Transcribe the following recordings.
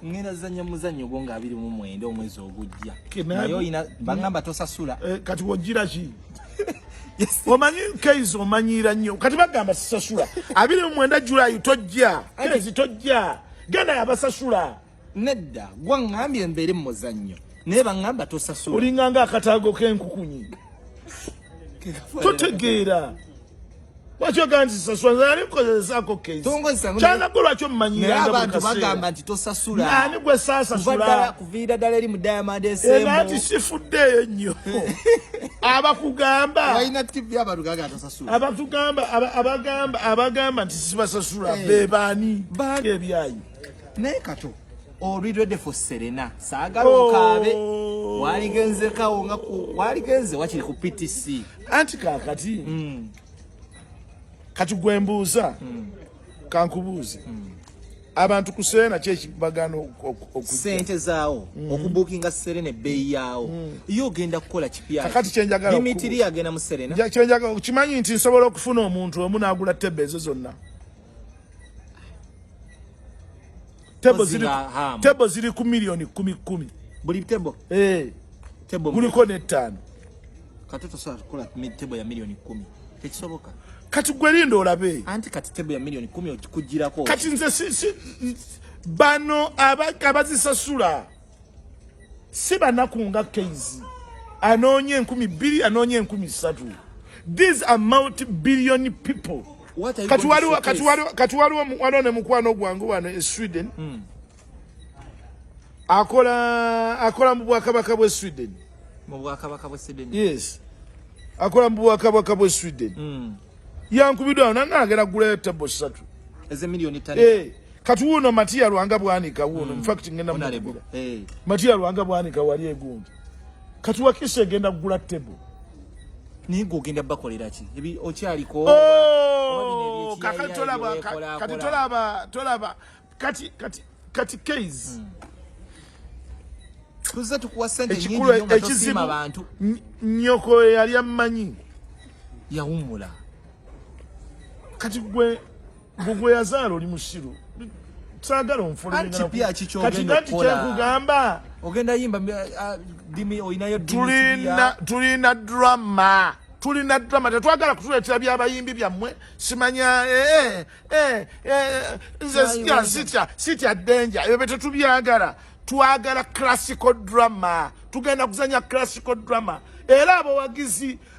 Ngenda zanya muzannyo gwo nga 29 omwezi ogujja. Naye oyina bangamba tosasula. Eh, kati wojjira ki? Omanyi Keizi omanyiira nnyo. Kati bagamba sisasula. 29 July tojja. Keizi tojja. Genda yabasasula. Nedda, gwa ngambye mbeere mu muzannyo. Naye bangamba tosasula. Olinga nga akataago k'enkukunyi. Totegeera. Lwaki ogamba nti sasula? Nze nali nkozesaako Keizi. Kyanago lwaki omumanyiira nga buli kaseera? Bagamba nti tosasula. Ani gwe saasasula? Kuviira ddala eri mu Diamond SM. Era nti sifuddeeyo nnyo. Abakugamba. Walina TV abantu gaga tosasula. Abatugamba abagamba abagamba nti sibasasula eh. be baani? Ebyayi. Naye kato oli ready for Serena. Saagala okaabe. Oh. Waligenzekawo nga waligenze wakiri ku PTC. Anti kaakati. Kati gwe mbuuza kankubuuze abantu ku Serena ki ekibagaana okujja? Sente zaawo okubuukinga Serena ebbeeyi yaawo yo ogenda kukola kipya. Kakati kyenjagala Dimitri agenda mu Serena. Kyenjagala okimanyi nti nsobola okufuna omuntu omu n'agula tebe ezo zonna. Tebo ziri ku miliyoni kumi kumi buli tebo. Eh. Tebo kuliko n'ettaano. Kati tosobola kukola tebo ya miliyoni 10 tekisoboka. Kati gwe linda olabe. Anti kati tebo ya miliyoni 10 okikugirako. Kati nze si bano abazisasula si banaku nga Keizi anoonya 2000 anoonya 3000. These are multi billion people. Kati waliwo ne mukwano gwange wano e Sweden. Akola mu bwakabaka bw'e Sweden. Mu bwakabaka bw'e Sweden. Yes. Akola mu bwakabaka bw'e Sweden. Yankubiddwa nange agenda kugulayo tebo 3. Eze miliyoni 5. Eh. Kati wuuno Matia Lwanga Bwanika wuuno. In fact ngenda mukubira. Eh. Matia Lwanga Bwanika wali egundi. Kati wakisa egenda kugula tebo. Naye gwe ogenda bakolera ki? Ebi okyaliko. Oh, kakati tolaba kati tolaba kati kati kati Keizi. Tuzze tukuwa ssente nnyingi nnyo nga tosiima bantu. Nnyoko yali ammanyi. Yawummula. Kati gwe gwe yazaala oli musiru. Saagala onfolowinga. Kati nati kyenkugamba. Ogenda yimba dimi olinayo dimi. Tulina drama. Tulina drama. Tetwagala kutuleetera by'abayimbi byammwe. Simanya nze sitya danger. Ebyo bye tetubyagala. Twagala classical drama. Tugenda kuzanya classical drama. Era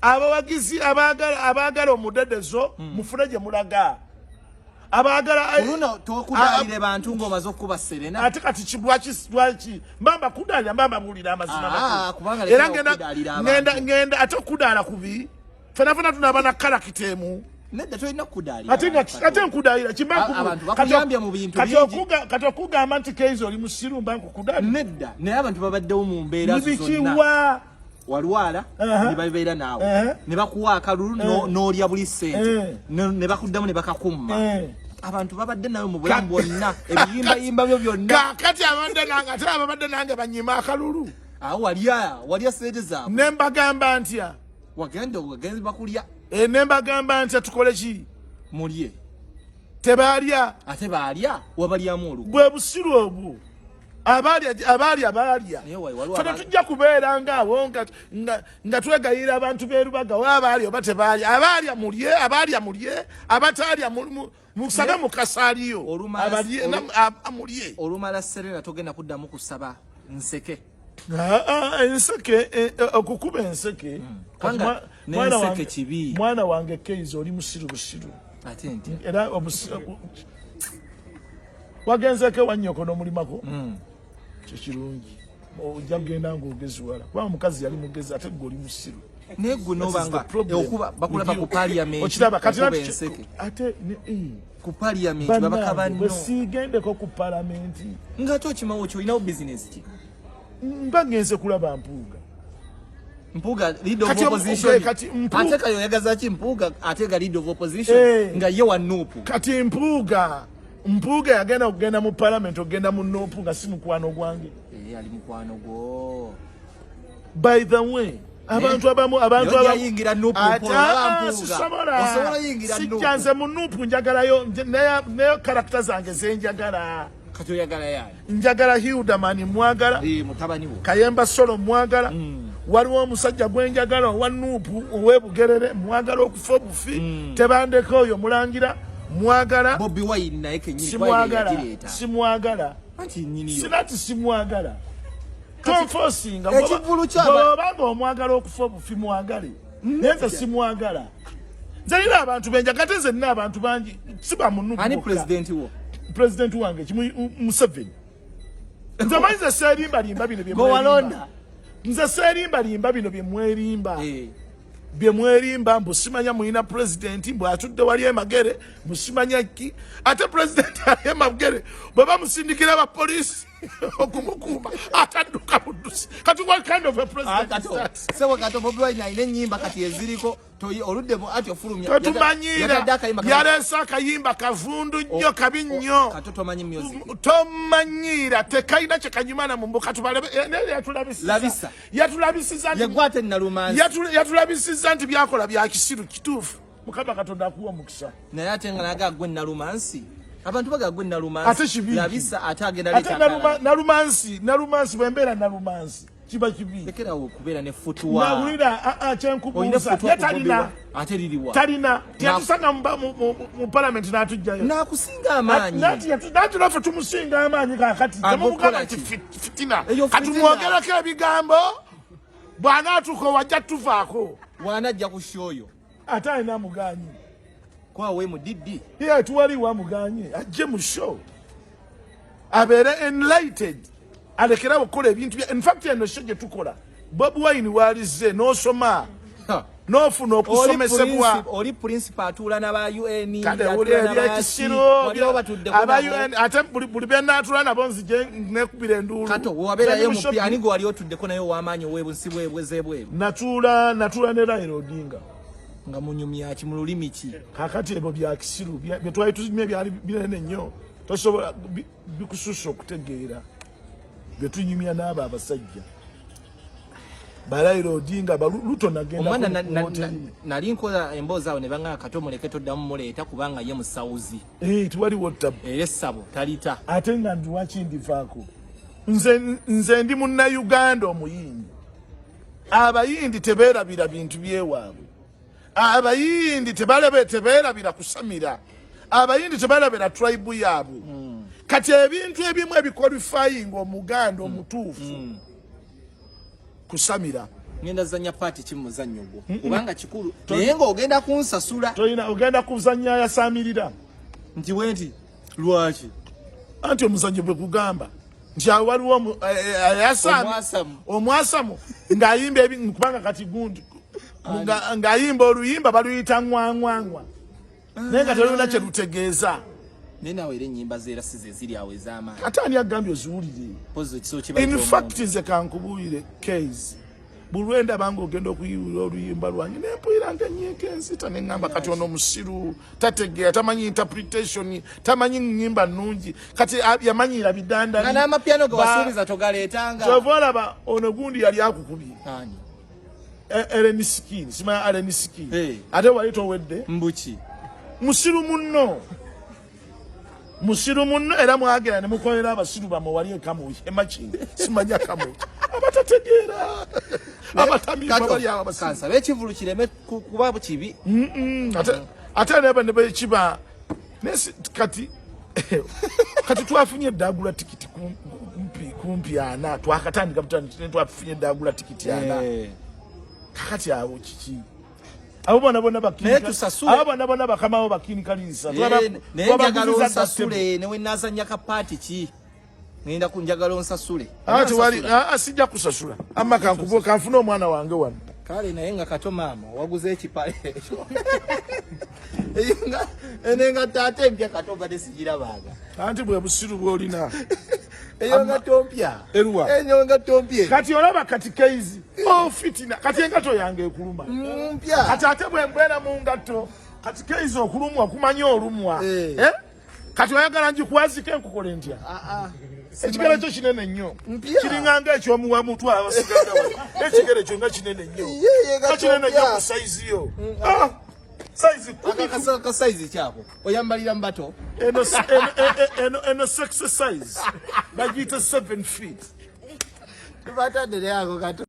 abawagizi abaagala omudedezo mufune gye mulaga. Abaagala luno tokudalire bantu ng'omaze okukuba Serena. Ate kati lwaki mbamba kudalira mbamba buulira amazima. Kubanga era ngenda ate okudaala kubi. Fena fena tunaba na karakita emu. Nedda tolina kudaalira. Ate nkudaalira kimba abantu bakuyambye mu bintu bingi. Kati okugamba nti Keizi oli musiru mba nkukudaalira. Nedda naye abantu babaddewo mu mbeera zonna. Bikiwa Walwala ne babeera naawe ne bakuwa akalulu n'olya buli ssente ne bakuddamu ne bakakumma. Abantu babadde nawe mu bulamu bwonna ebiyimbayimba byo byonna. Kaakati abadde nange ate ababadde nange banyima akalulu. Awo walya ssente zaabwe. Ne mbagamba ntya. Wagenda ogenzi bakulya. Ne mbagamba ntya tukole ki? Mulye. Tebalya. Ate baalya wabalyamu olukwe. Bwe busiru obwo. Abalya baalya. Ffe tujja kubeera ng'awo nga twegayirira abantu b'e Lubaga abalya oba tebaalya. Abalya mulye, abalya mulye, abataalya musabe mukasaaliyo. Abalye mulye. Olumala Serena togenda kuddamu kusaba nseke. Enseke okukuba enseke. N'enseke kibi. Mwana wange Keizi oli musiru busiru. Ate nti. Era wagenzeeko ewa nnyoko n'omulimako. Kye kirungi. Ojja kugenda ng'ogeziwala. Kubanga omukazi yali mugezi ate ggwe oli musiru. Naye ggwe n'obanga okuba bakulaba ku parliament. Okiraba kati okuba enseke. Ate ku parliament babaka banno. Bwe siigendeko ku parliament. Ng'ate okimawo ki olinawo bizinesi ki? Mba ngenze kulaba Mpuuga. Mpuuga leader of opposition. Kati Ate kayo oyagaza ki Mpuuga ate ga leader of opposition nga ye wa NUP. Kati Mpuuga yagenda okugenda mu parliament ogenda mu NUP nga si mukwano gwange. Ali mukwano gwo. By the way, abantu abamu abantu abamu yingira NUP sisobola. Sijja nze mu NUP njagalayo naye character zange zenjagala. Kati oyagala yani? Njagala Hilderman, mwagala. Eh, mutabani wo. Kayemba Solo mwagala. Waliwo omusajja gwenjagala owa NUP ow'ebugerere, mwagala okufa obufi. Tebandeka oyo mulangira, mwagala. Bobi Wine naye kenyini. Simwagala, simwagala. Anti nyini yo. Sinati simwagala. Tonfosinga. Ekivulu kyaba obanga omwagala okufa obufi, mwagale. Naye nze simwagala. Nze nina abantu benjaga, ate nze nina abantu bangi, siba mu NUP. Ani president wo? President wange kimu, Museveni. Nze manyi, nze seerimbalimba bino bye Gwewalonda. Nze seerimbalimba bino bye mwerimba. Eh. Bye mwerimba mbu simanya mulina pulezidenti, mbu atudde wali emagere, musimanya ki. Ate pulezidenti ali emagere bwe bamusindikira abapoliisi okumukuuma, atadduka buddusi. Kati what kind of a president is that? Sebo Kato, Bobi Wine alina ennyimba kati eziriko toyi oludde mu ati ofulumya. Totumanyiira. Yaleese akayimba kavundu nnyo, kabi nnyo. Kato, tomanyi music. Tomanyiira, tekalina kyekanyumana mu mbuka. Tubalebe yatulabisiza. Labisa. Yatulabisiza nti Yegwate Nalumansi. Yatulabisiza nti byakola bya kisiru. Kituufu, Mukama Katonda akuwa omukisa. Naye ate nga naga gwe Nalumansi, abantu baga gwe Nalumansi. Ate kibi ki? Labisa ate agenda ate leeta. Nalumansi, Nalumansi, bwembeera Nalumansi kiba kibi? Lekerawo okubeera ne futuwa. Nawulira Olina kyenkubuuza. futuwa Ye ku Bobi talina. Wine. Ate liriwa? Talina. Tiyatusanga mu palamenti n'atugjayo. Nakusinga amaanyi. Nati naffe tumusinga amaanyi kakati. Agokola Temumugamba ki? nti fitina. Eyo Kati fitina. mwogereko ebigambo, bw'anaatuuka wajja tuvaako. Bw'anajja ku shoyo. Ate alina amuganyi? Kwawe mu didi. Ye tuwaliwo amuganye. Ajje mu show abeere enlighted, alekerawo okukola ebintu bya. Infact eno show gye tukola, Bob Wine waalize n'osoma n'ofuna okusomesebwa. Oli principal atuula n'aba UN. Kale atuula wuli n'aba ebyekisiru. ki, waliwo batuddeko Aba nabo. UN, ate buli byenaatula nabo nzije nekubira enduulu. Kato, wewabeerayo Nze ndi MP, ani gwe wali otuddeko naye ow'amaanyi ow'ebunsi bwezebweru? Natuula ne Raila Odinga. Nga munyumya ki, mu lulimi ki? Kakati ebyo bya kisiru. Bye twali tunyumya byali binene nnyo, tosobola bikususa okutegeera bye tunyumya n'abo abasajja ba Raila Odinga, ba Ruto. Nagenda Omwana nali nkola emboozi awo ne baŋŋamba, Kato muleke, toddamu muleeta kubanga ye musawuzi. Tiwaliwo tabu. Era essabo talita. Ate nga ndi waki ndivaako? Nze ndi Munnayuganda omuyindi. Abayindi tebeerabira bintu byewaabwe. Abayindi tebeerabira kusamira. Abayindi tebalabira tribe yaabwe. Kati ebintu ebimu ebiqualifying Omuganda omutuufu kusamira. Ngenda zanya part ki mu muzannyo gwo? Kubanga kikulu, naye ng'ogenda kunsasula. Tolina, ogenda kuzanya yasamirira. Nti we nti lwaki? Anti omuzannyo bwe gugamba nti awo waliwo ayasami. Omwasamu. Omwasamu ng'ayimba ebi, kubanga kati gundi ng'ayimba oluyimba baluyita ŋwaŋwaŋwa, naye nga telulina kye lutegeeza. Naye naawe era ennyimba zeera si ze ziri awo ez'amaanyi. Ate ani agambye oziwulire? Pozi ekiso kiba In fact nze kankubuulire, case buli lwendaba nga ogenda okuyiwira oluyimba lwange, nempulira nga enyiika enzita, neŋŋamba kati ono musiru, tategeera, tamanyi interpretation, tamanyi nyimba nnungi. Kati yamanyiira bidandali. Nga n'amapiano ge wasuubiza togaleetanga. Kyova olaba ono gundi yali akukubye. Ani? Ellen Skin, simanya Ellen Skin. Hey. Ate wali towedde. Mbuki? Musiru munno, musiru munno. Era mwagenda ne mukolera abasiru bamwe wali ekamuki emakindi, simanya kamuki, abatategeera, abatamiivu abali awo abasiru. Kansabe ekivulu kireme kuba kibi. Ate neba ne bwekiba nesi kati twafunye eddagula tikiti kumpi ana, twakatandika butandiki, twafunye eddagula tikiti 40. Kakati awo kiki? Abo bona bona Naye tusasule. Abo bona bona bakamawo bakini kalisa. Naye njagala onsasule, newe nazanya ka part ki, ngenda ku njagala onsasule. Ati wali sijja kusasula, amma kankubo kanfune omwana wange wano. Kale, naye nga Kato maama waguze ekipale ekyo. Eyo nga ene nga taata empya, Kato, mbadde sigirabanga. Anti bwe busiru bw'olina. Eyo nga tompya. Eruwa? Eyo nga tompye. Kati olaba kati keizi, oh, fitina. Kati engato yange ekuluma? Mpya. Kati ate bwe mbeera mu ngatto, kati keizi okulumwa kumanya olumwa. Eh. Eh? Kati oyagala ngikwazike, nkukole ntya? Ah, ah. Ekigere kyo kinene nnyo. Mpya. Kiringanga ekyomuwa mutwala abasigala wano. Ekigere kyo nga kinene nnyo. Ye, ye, nga kinene nnyo mpya. ku sayizi yo. Ah! Size 10. Akakasa size kyako oyambalira mbato. Eno sex size bagiyita 7 feet. Tubatadde ako kato.